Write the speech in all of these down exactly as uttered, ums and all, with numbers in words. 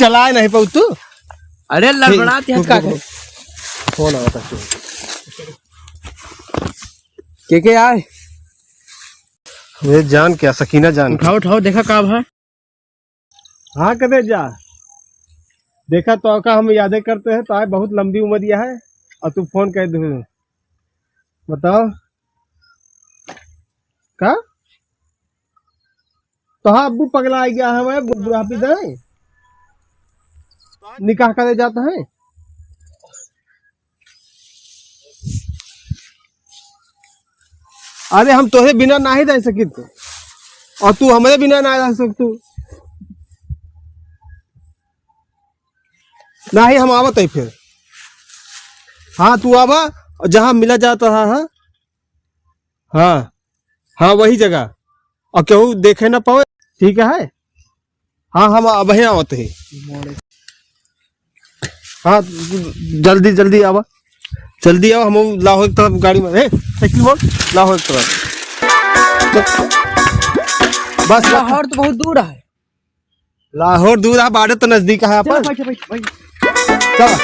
चलाए नहीं पाऊ तू। अरे लड़बड़ात है, रुक, का रुक, करे? रुक। फोन आवत है। के के आए? ये जान क्या, सकीना जान। उठाओ, उठाओ, देखा का है? हाँ, कदे जा। देखा तो का हम यादे करते हैं, तो आए बहुत लंबी उम्र यह है, और तू फोन कर दे। बताओ। का? तोहार अब्बू पगला आ गया है, वह बुढ़ापी दे। निकाह करे जाता है। अरे, हम तोहरे बिना नाही रह सकित, और तू हमरे बिना ना रह सकतू। नाही, हम आवत है फिर। हाँ, तू आवा, और जहाँ मिला जाता है, हाँ, हाँ, हाँ, वही जगह, और केहू देखे ना पावे, ठीक है? हाँ, हम अबहे आवत है। हाँ, जल्दी, जल्दी आवा, जल्दी आवा, हम लाहौर की तरफ गाड़ी में, ए, साइकिल मोड़, लाहौर की तरफ। बस, बस। लाहौर तो बहुत दूर है। लाहौर दूर है, बॉर्डर तो नजदीक है चलो, अपन। बैठ, बैठ, बैठ। चल।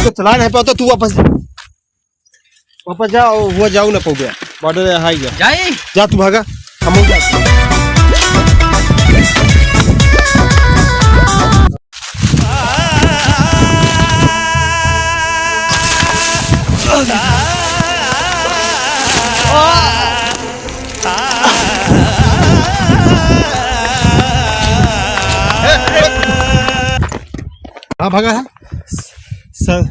तो चला नहीं पाता, तू वापस जा। वापस जा, वो हुआ जाऊ ना पहुंच गया। बॉर्डर है, हाई गया। जाई? जा तू भागा, हम लोग जाते हैं। हाँ, भागा है। सर,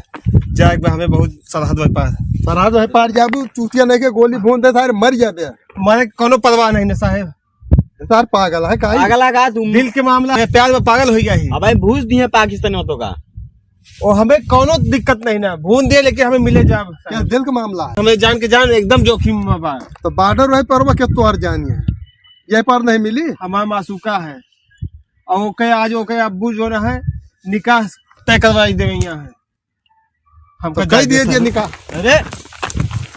जा एक बार, हमें बहुत सरहद है पार। सरहद है पार जाबू, चूतिया नहीं के गोली भून दे, सारे मर जाबे। मारे कोनो परवाह नहीं ना साहेब। सार पागल है का? पागल है का तुम? दिल के मामला है, प्यार में पागल हो गया ही। अबे भूज दिए पाकिस्तानी होतो का। ओ, हमें कोनो दिक्कत नहीं ना, भून दे लेकिन हमें मिले जाब। क्या दिल का मामला है? हमें जान के जान एकदम जोखिम में बा। तो बॉर्डर वही पर बा, क्या तोहर जान है? ये पार नहीं मिली? हमार मासूका है। और ओके आज ओके अब्बू जो ना है, निकाह तय करवाई दे यहाँ है। हमका तो कह जाए दिए दे जे सर। निकाह। अरे।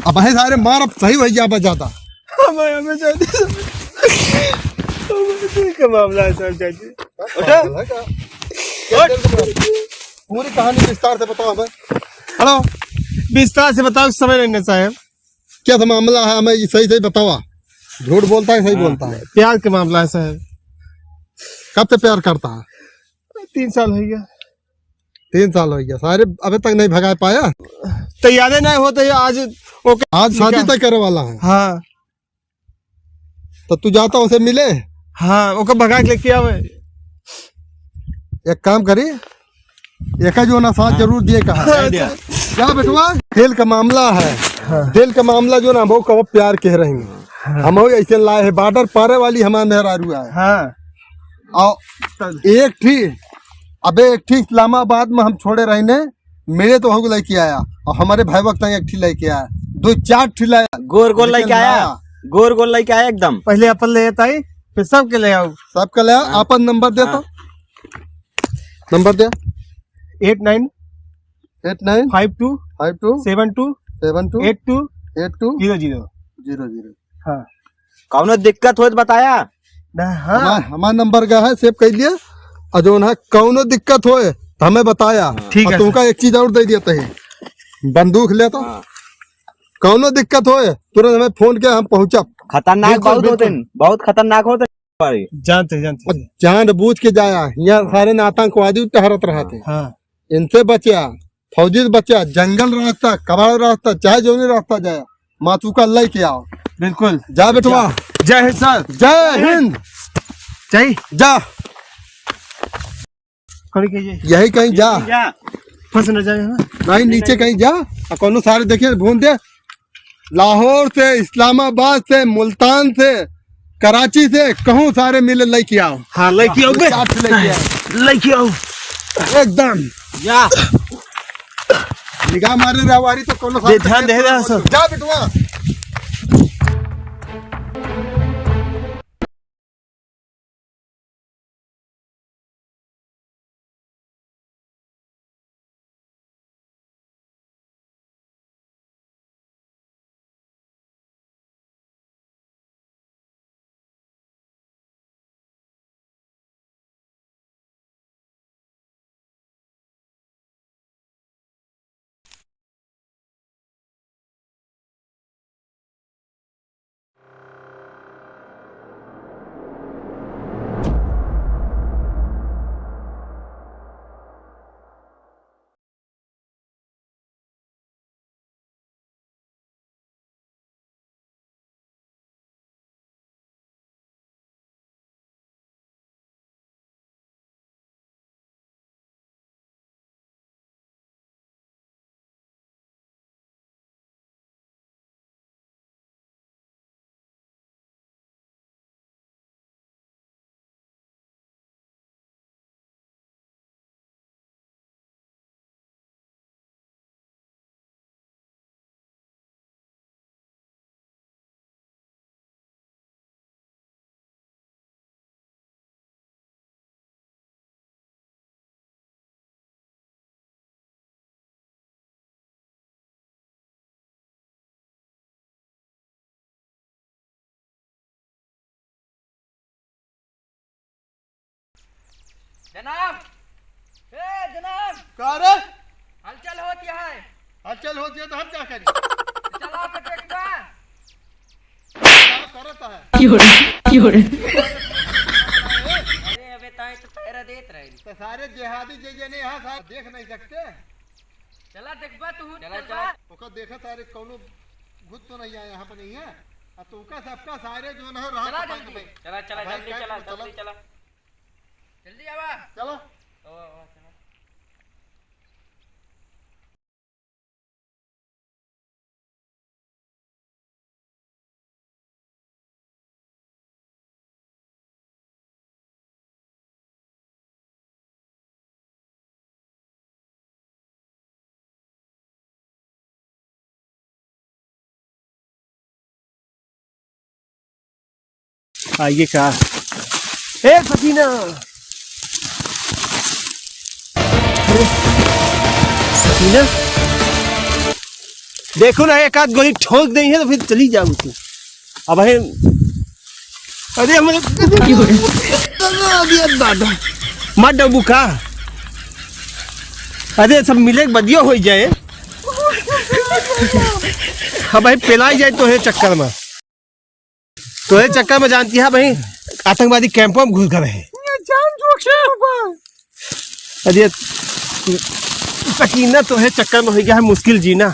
अब है सारे मार, अब सही वही जाबा ज्यादा। हमें, हमें जाए दे सर। हमें दिल का मामला है सर, जाए दे। उठा। पागल है क्या? क्या दिल का मामला? पूरी कहानी विस्तार से बताओ हमें। हेलो। विस्तार से बताओ, समय नहीं ना साहेब। क्या था मामला है, हमें ये सही सही बतावा। झूठ बोलता है, सही हाँ, बोलता है? प्यार के मामला है साहेब। कब से प्यार करता है? तीन साल हो गया। तीन साल हो गया, सारे अबे तक नहीं भगा पाया। तो यादें नहीं होते, आज ओके आज शादी निकाह। तय करे वाला है। हाँ। तो तू जाता उसे मिले? हाँ, ओके भगा के लेके आवे। एक काम करी, एक जो ना साथ हाँ। जरूर दिए कहा। हाँ, आइडिया। क्या बेटवा? दिल का मामला है। हाँ। दिल का मामला जो ना, हम कब प्यार कह रहे हैं। हाँ। हम ऐसे लाए हैं, बॉर्डर पारे वाली हमारे मेहरारू है। हाँ। और एक ठी, अबे एक ठी इस्लामाबाद में हम छोड़े रहने, मेरे तो हगु लेके आया, और हमारे भाई वक्त एक ठी लेके आया, दो चार ठी लाया। गोर गोर लेके आया, गोर गोर लेके आया एकदम। पहले अपन ले आता ही, फिर सबके ले आओ। सबके ले आओ, हाँ। अपन नंबर दे तो। हाँ। नंबर दे। Eight nine eight nine five two five two seven two seven two eight two eight two zero zero. Zero zero. हाँ। कौनो दिक्कत होत बताया। ना, हाँ। हमार, हमार नंबर का है, सेव कर लिया। और जो ना कौनो दिक्कत होए, तो हमें बताया। हाँ। ठीक और है, तुमका सर। एक चीज और दे दिया तही। बंदूक ले तो। हाँ। कौनो दिक्कत होए, तुरंत हमें फोन किया, हम पहुंचब। खतरनाक बिल्कुल, बहुत होते बिल्कुल। हैं, बहुत खतरनाक होते हैं। जानते, जानते। और जानबूझ के जाया, यहाँ सारे ना आतंकवादी टहरत रहते। हाँ। इनसे बच्या, फौजी से बच्या, जंगल रास्ता, कबाड़ रास्ता, चाहे जौनी रास्ता जाया, माचुका लेके आओ। बिल्कुल। जा बेटवा। जय हिंद सर। जय हिंद। जय। जा। कौन कहिए? यही कहीं जा। जा। फंस न जाए, हाँ। नहीं, नीचे कहीं जा। और कौनो सारे देखिए, भून दे। लाहौर से, इस्लामाबाद से, मुल्तान से, कराची से, कहूँ सारे मिले, लेके आओ। हाँ, लेके आओ बे। चाट लेके आओ। लेके आओ। एकदम। या। निगाह मारे रवारी तो कोनो ये ध्यान दे रहा सर। जा बिटुआ। जनाब, ए जनाब, का रे? हलचल होत है। हलचल होत है तो हम का करी? चला के देखबा। का करत है? क्यों रे? क्यों रे? अरे अबे ताई तो पैरा देत रहे। तो सारे जिहादी जे जे नहीं यहाँ सारे देख नहीं सकते। चला देखबा तू, चला, चलबा। चला। ओका देखा सारे कौनो भूत तो नहीं आया यहाँ पे नहीं है। आ तो ओका सबका सारे जो ना रहा चला कपाल जल्दी। पे। चला, चला, भाई, जल्दी क्या चला, करूँ, चला। जल्दी चला। जल्दी आवा। चलो। ओ, ओ, चला। आइए का? ए सकीना, अरे, सकीना, देखो ना, एक आध गोली ठोक देई है तो फिर चली जाओ तू। अब है, अरे हमारे, अरे दादा, मत डबू का? अरे सब मिले के बदियो हो जाए। अब भाई पेलाई जाए तो है चक्कर में। तोहे चक्कर में जानती है भाई, आतंकवादी कैंपों में घुस गए हैं। ये जान जोखिम है बा। अरे सकीना, तोहे चक्कर में हो गया है मुश्किल जीना।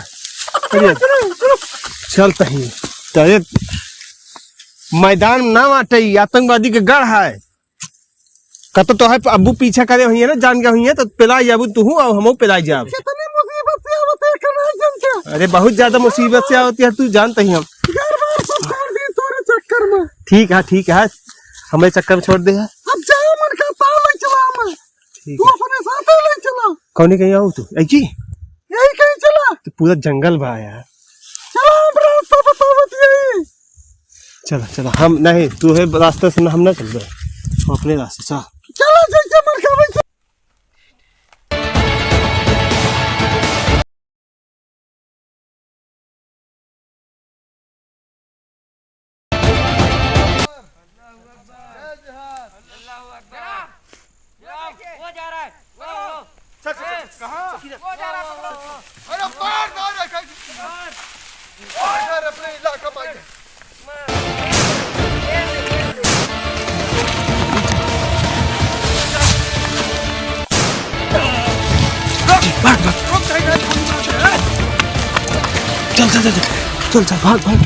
अरे चल तही, अरे मैदान ना बाटे, आतंकवादी के गढ़ है। कतो तोहे अब्बू पीछा करे हुई है ना, जान गए हुई है तो पेलाई जाबू तू और हमहू पेलाई जाब। कितनी मुसीबत से आवत है, कनाई जन से। अरे बहुत ज्यादा मुसीबत से आवत है, तू जानत ही हम। घर बार सब छोड़ दी तोरे चक्कर में। ठीक है, ठीक है, हमें चक्कर में छोड़ दे है। अब जाओ मन का ताल ले चला मैं। ठीक तू है। अपने साथ ले चला। कौने कहीं आओ तू? ऐ की? यही कहीं चला। तो पूरा जंगल बा यार। चला हम रास्ता बतावत यही। चला, चला, हम नहीं, तू है रास्ते से ना, हम ना चल रहे, हम अपने रास्ते, चल। चला, जैसे मन का वैसे। वो जा रहा है, वो, वो। चल, चल, चल, कहाँ? वो जा रहा है, पकड़ो। अरे, मार, मार, मार, मार। मार, अपने इलाका में। मार, मार। चल, चल, चल, चल, चल, चल, भाग, भाग।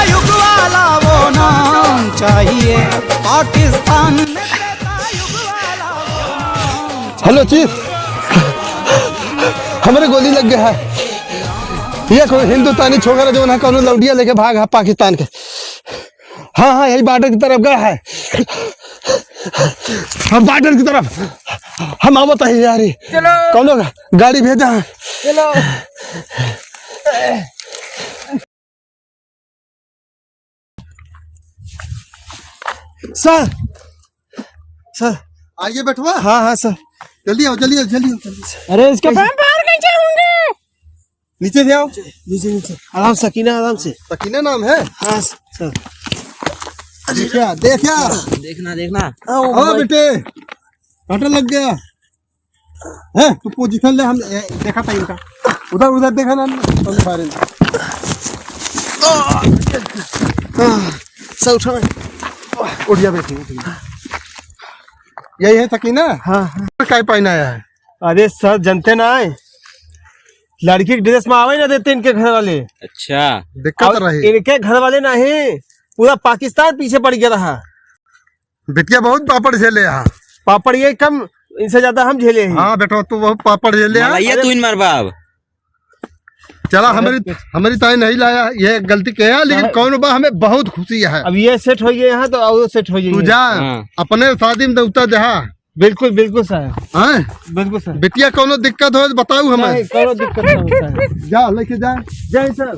युग वाला वो नाम चाहिए, पाकिस्तान में त्रेता युग वाला वो नाम। हेलो चीफ, हमरे गोली लग गया है। ये कोई हिंदुस्तानी छोकरा जो ना कौनो लौंडिया लेके भाग है पाकिस्तान के। हाँ, हाँ, यही बॉर्डर की तरफ गया है। हम बॉर्डर की तरफ, हम आवत है यार। चलो। कौनो गा-, गाड़ी भेजा है। चलो। Sir, sir. आइए बैठवा। हाँ, हाँ, सर। जल्दी आओ, जल्दी आओ, जल्दी आओ, जल्दी। अरे, इसके कैसे? पैर कैसे होंगे? नीचे से आओ। नीचे, नीचे। आराम से, सकीना, आराम से। सकीना नाम है? हाँ, सर। देखा, देखा। देखना, देखना। ओ बेटे, काटे लग गया। हैं, तू पोजीशन ले, हम, ए, देखा था इनका। उधर, उधर देखा ना, हम फायरिंग। आ, सर, उठा। उठ जा बेटे, उठ जा। यही है सकीना? हाँ, हाँ। काय पहनाया है? अरे सर, जानते ना है, लड़की के ड्रेस में आवे ना देते इनके घर वाले। अच्छा। दिक्कत और रही। इनके घर वाले नहीं, पूरा पाकिस्तान पीछे पड़ गया रहा। बिटिया बहुत पापड़ झेले हा। पापड़ ये कम, इनसे ज्यादा हम झेले हैं। हाँ बेटा, तू बहुत पापड़ झेले हा। मलाइया अरे तू इन मार बाप। चला, अरे हमारी, कुछ हमारी ताई नहीं लाया, ये गलती किया, लेकिन अरे कौन बा, हमें बहुत खुशी है। अब ये सेट हो गए यहाँ तो और सेट हो तू जाइए। जा, हाँ। अपने शादी में देवता जहा। बिल्कुल, बिल्कुल सर। हाँ? बिल्कुल सर। बिटिया कौनो दिक्कत हो तो बताऊ हमें। नहीं, कौनो दिक्कत नहीं होता है। जा, लेके जा। जय सर।